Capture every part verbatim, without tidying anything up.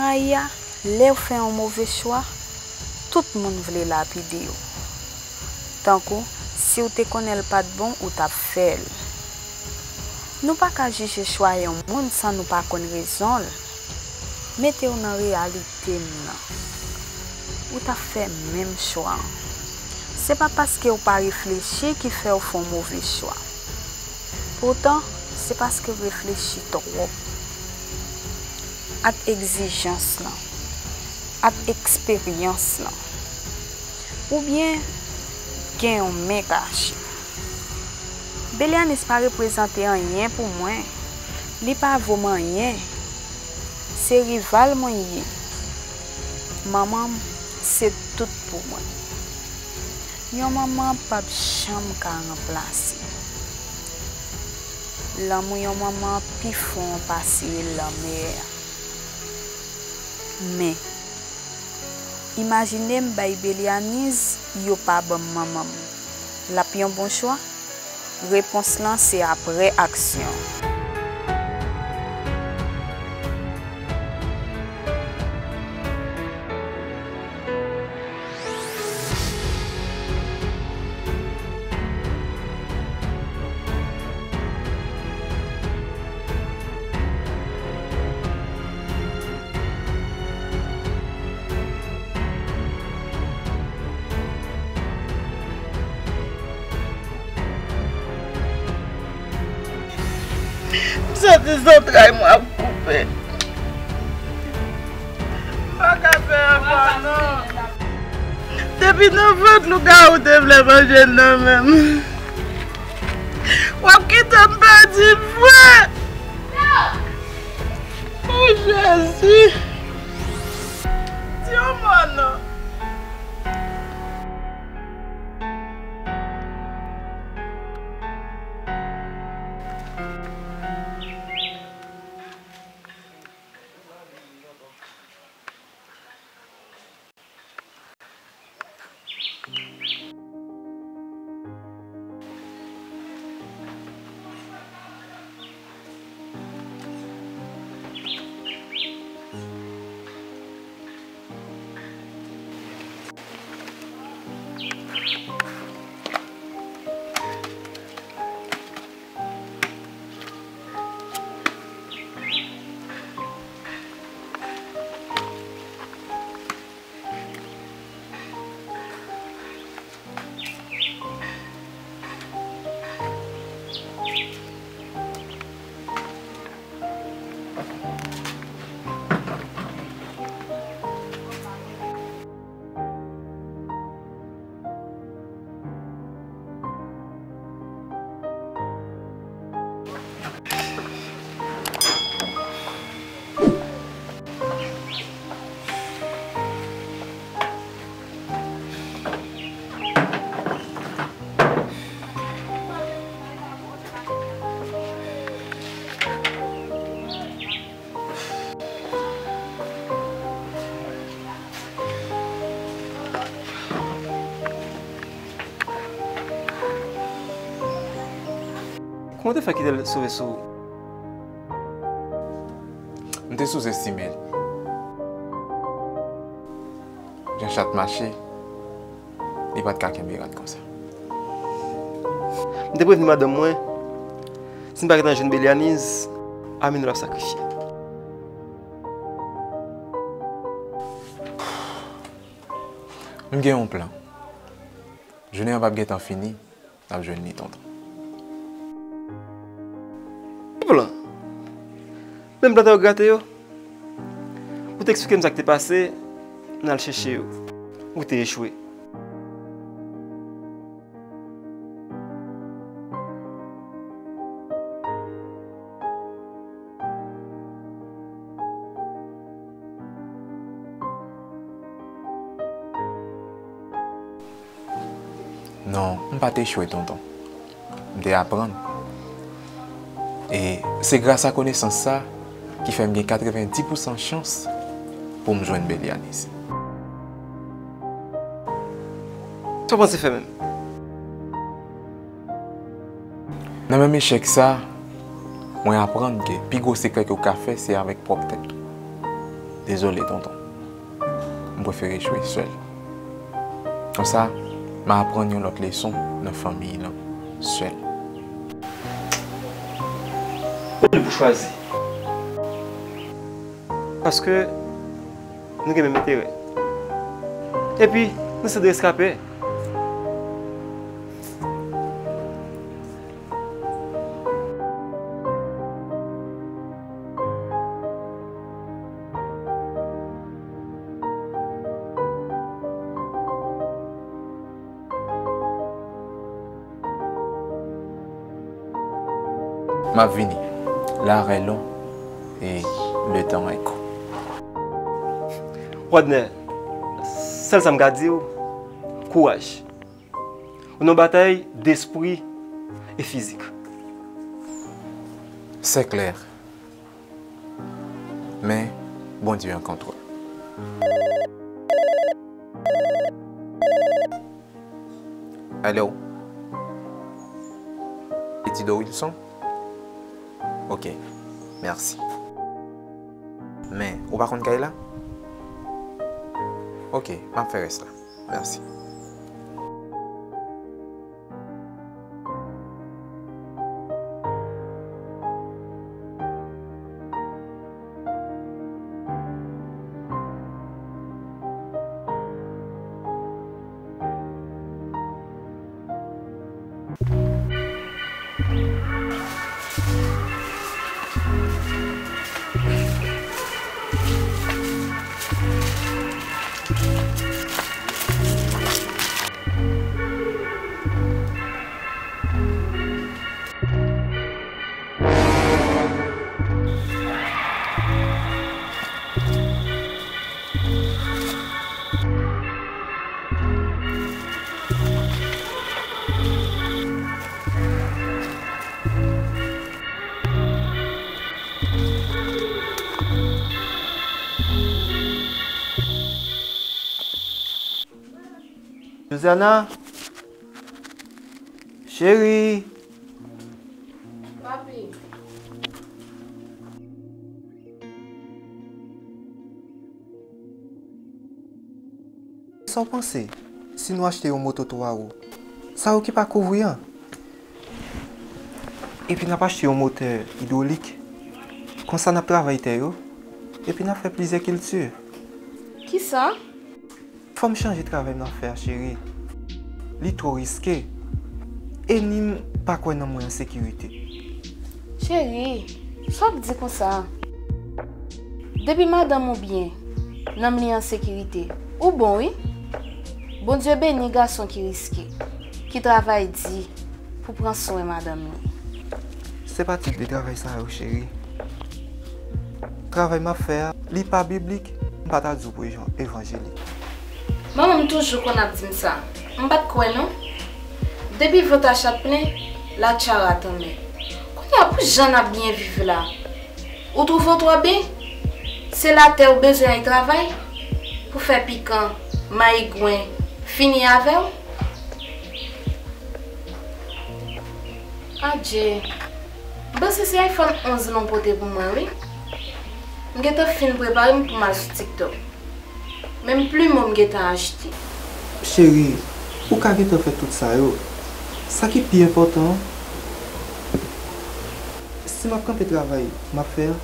Aya, lè w fè yon move chwa, tout moun vle lapide w. Tankou, si w te konnen l pa t bon, ou t ap fè l. Nou pa ka jije chwa yon moun san nou pa konn rezon l. Mete w nan reyalite m nan. Ou t ap fè menm chwa an. Se pa paske w pa reflechi ki fè w fè yon move chwa. Poutan, se paske w reflechi twòp. Ak egzijans lan, ak eksperyans lan. Oubyen gen yon men kache. Belianis pa reprezante anyen pou mwen. Li pa vo m anyen. Se rival mwen l ye. Manman m se tout pou mwen. Yon manman p ap janm ka ranplase. Lanmou yon manman pi fon pase lanmè a. Men, imajine m bay Belianiz, yo pa ban m manman m. L ap yon bon chwa? Repons lan se aprè aksyon. M santi zantray mwen ap koupe. M pa ka fè ankò non. Depi nan vant lougawou te vle manje m nan men m. W ap kite m pèdi vre. O Jezi. Di yon mo non. Kòman w te fè kite l sove sou ou? M te souzestime l. Jan chat mache, li pa t ka kenbe rad konsa. M te prevni madanm mwen, si n pa gentan jwenn Belianiz, Amino t ap sakrifye. M gen yon plan. Jounen an p ap gentan fini, n ap jwenn li, tonton. Ki plan? Menm planta yo grate yo? Ou te eksplike m sa k te pase, n al chèche yo. Ou te echwe. Non, m pa t echwe, tonton. M te aprann. E se gras a konesans sa ki fè m gen katrevendi pousan chans pou m jwenn Belianis. Sa w panse fè menm? Nan menm echèk sa, mwen aprann ke pi gwo sekrè ke w ka fè se avèk pwòp tèt ou. Dezole, tonton. M prefere echwe sèl. Konsa, m a aprann yon lòt leson nan fanmiy lan sèl. Ou li pou chwazi. Paske nou gen menm enterè. Epi, nou se de reskape. M ap vini. L'arrêt est long et le temps est court. Wadner, sèl sa m ka di w, kouraj. Ou nan batay despri e fizik. C'est clair. Men, Bondye an kontwòl. Alo? Etido Wilson? Ok, mèsi. Men, ou pa konn kay la? Ok, m ap fè rès la. Mèsi. Josiana, cheri. Papi. Sa w panse si nou achte yon moto twa wou? Sa yo ki pa kouvri an? Epi n ap achte yon motè idwolik. Konsa n ap travay tè yo. Epi n ap fè plizyè kilti. Kisa? Fò m chanje travay m nan fè a, cheri. Li twò riske. E ni m pa kwè nan mwen an sekirite. Cheri, sa w ap di konsa? Depi madanm ou byen, nanm li an sekirite, ou bon wi. Bondye beni gason ki riske, ki travay di pou pran swen madanm li. Se pa tip de travay sa yo, cheri. Travay m ap fè a, li pa biblik, m pa ta di w pou evan-, evanjelik. Manman m toujou konn ap di m sa. M pa t kwè non. Depi vant a chat plen, latcharat anmè. Kounye a pou jan n ap byen viv la, ou twouve w twò byen? Se latè ou bezwen al travay pou fè pikan, mayigwen fini avè w? Adje. M panse se iPhone onz lan w pote pou mwen wi. M gentan fin prepare m pou m al sou TikTok. Menm plimo m gentan achte. Cheri, ou ka gentan fè tout sa yo. Sa ki pi enpòtan an, si m ap kanpe travay m ap fè a,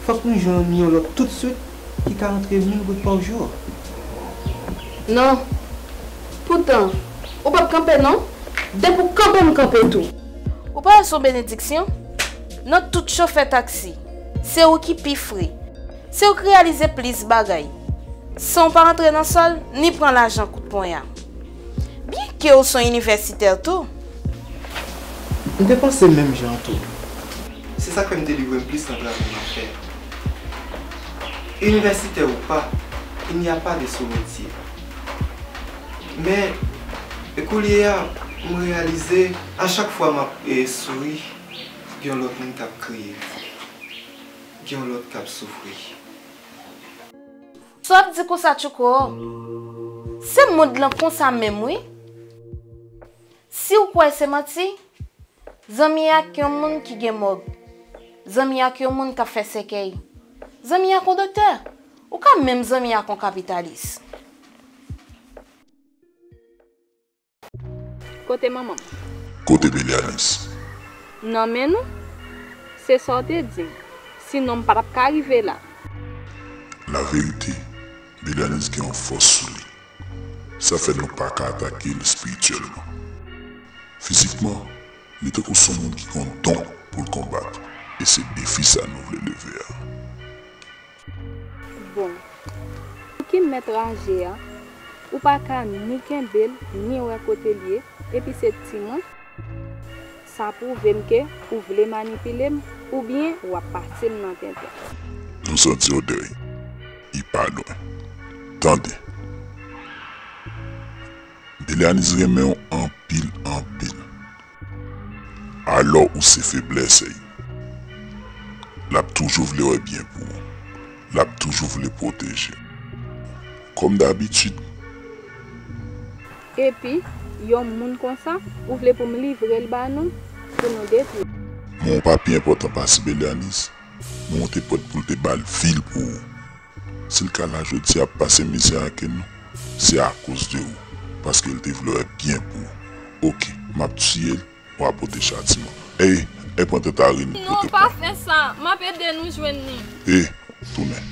fòk nou jwenn yon lòt toutswit ki ka antre mil goud pa jou. Non. Poutan, ou p ap kanpe non. Depi w kanpe, m kanpe tou. Ou pa wè se yon benediksyon? Nan tout chofè taksi, se ou ki pi fre. Se ou k reyalize plis bagay, san w pa antre nan sòl, ni pran lajan kout ponya. Byenke w se yon inivèsitè tou. M te panse menm jan tou. Se sa k fè m te livre m plis nan travay m ap fè a. Inivèsitè ou pa, il n'y a pas de sot métier. Men, e koulye a, m reyalize, a chak fwa m ap, e, souri, gen yon lòt moun k ap kriye. Gen yon lòt k ap soufri. Sa w ap di konsa, Tchouko? Se mond lan konsa menm, wi. Si w kwè se manti, zanmi ak yon moun ki gen mòg, zanmi ak yon moun k ap fè sèkèy, zanmi ak yon doktè. Ou ka Pa menm zanmi ak yon kapitalis. Kote manman m? Kote Belianis? Nan men nou? Se sa w te di m. Sinon, m pa t ap ka rive la. Laverite, Belianis gen yon fòs sou li. Sa fè nou pa ka atake l espirityèlman. Fizikman, li tankou se yon moun ki gen yon don pou l konbat, e se defi sa nou vle leve a. Bon, ou ki mèt raje a, ou pa ka ni kenbe l, ni wè kote l ye, epi se ti mwen. Sa pwouve m ke ou vle manipile m, oubyen w ap pase m nan tenten. Nou santi odè l. Li pa lwen. Tande. Belianis renmen w anpil, anpil. Alò ou se feblès li. L ap toujou vle wè byen pou ou. L ap toujou vle pwoteje w. Kòm dabitid. Epi, yon moun konsa, ou vle pou m livre l ba nou, pou nou detwi l? Men w pa pi enpòtan pase Belianis. Men w te prèt pou l te ba l vi l pou ou. Si l ka la jodi a ap pase mizè ak nou, se akoz de ou, paske l te vle wè byen pou ou. Oke, m ap tiye l, w a pote chatiman. Ey, ey, pran tèt Arin, pote pa. Non, pa fè sa, m ap ede nou jwenn li. Ey, tounen.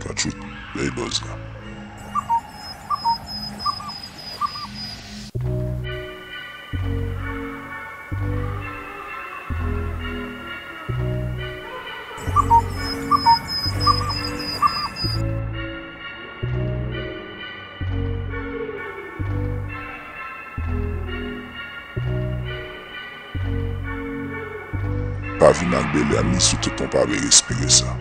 Katchout, bay bòz la. Pa vin ak Belianis si tonton pa vle respire sa.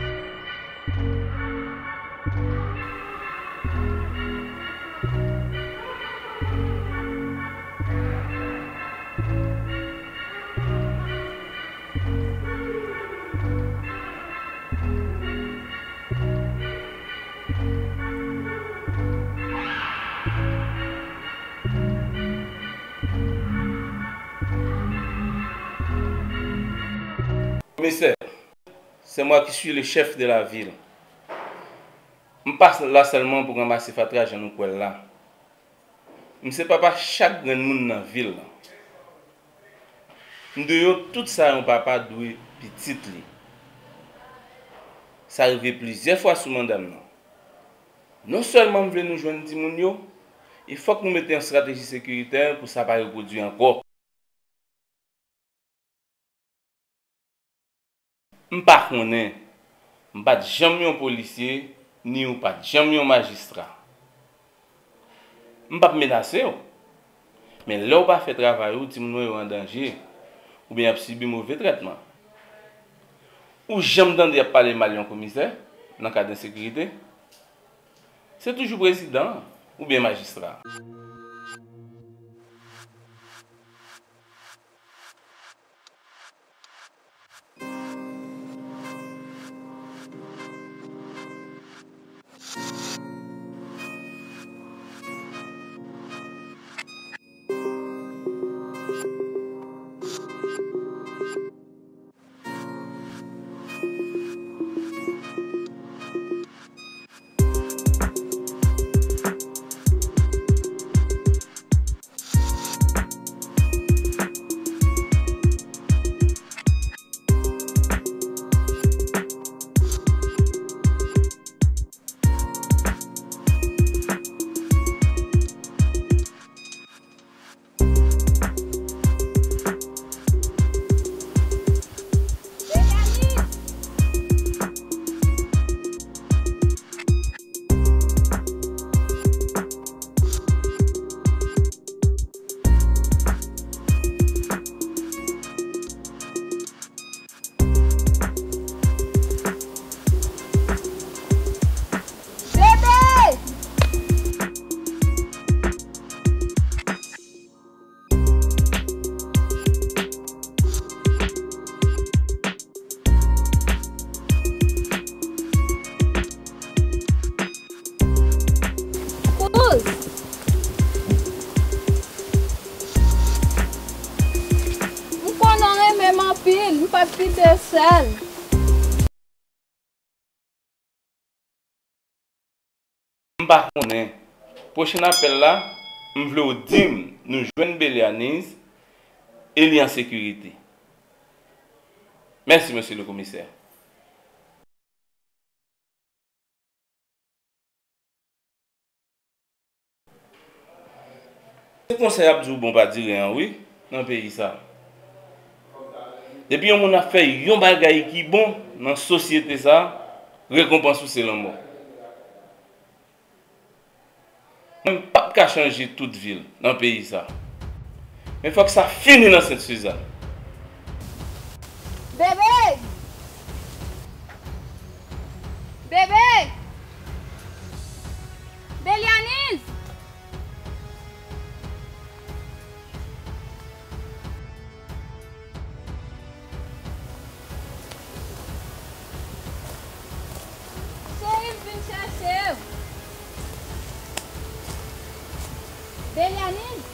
Komisè, c'est moi qui suis le chef de la ville. M pa la sèlman pou ranmase fatra jan nou kwè l la. M se papa chak grenn moun nan vil lan. M dwe yo tout sa yon papa dwe pitit li. Sa rive plizyè fwa sou manda m nan. Non sèlman m vle nou jwenn timoun yo, e fòk nou mete yon estrateji sekiritè pou sa pa repwodui ankò. M pa konnen. M pa t janm yon polisye, ni w pa t janm yon majistra. M p ap menase w. Men lè w pa fè travay ou, timoun mwen yo an danje, oubyen y ap sibi move trètman. Ou janm tande y ap pale mal yon komisè nan kad ensekirite? Se toujou prezidan an oubyen majistra an. Kouz! M konnen w renmen m anpil, m p ap kite w sèl. M pa konnen. Pwochen apèl la, m vle w di m nou jwenn Belianiz e li an sekirite. Mèsi, mesye le komisè. Se konsa y ap di w bon pa dire an, wi, nan peyi sa. Depi yon moun ap fè yon bagay ki bon nan sosyete sa, rekonpans ou se lanmò. Mwen m p ap ka chanje tout vil nan peyi sa. Men fòk sa fini nan Sent Sizàn. Bebe! Bebe! Belianiz! Cheri, m vin chèche w. Belianiz,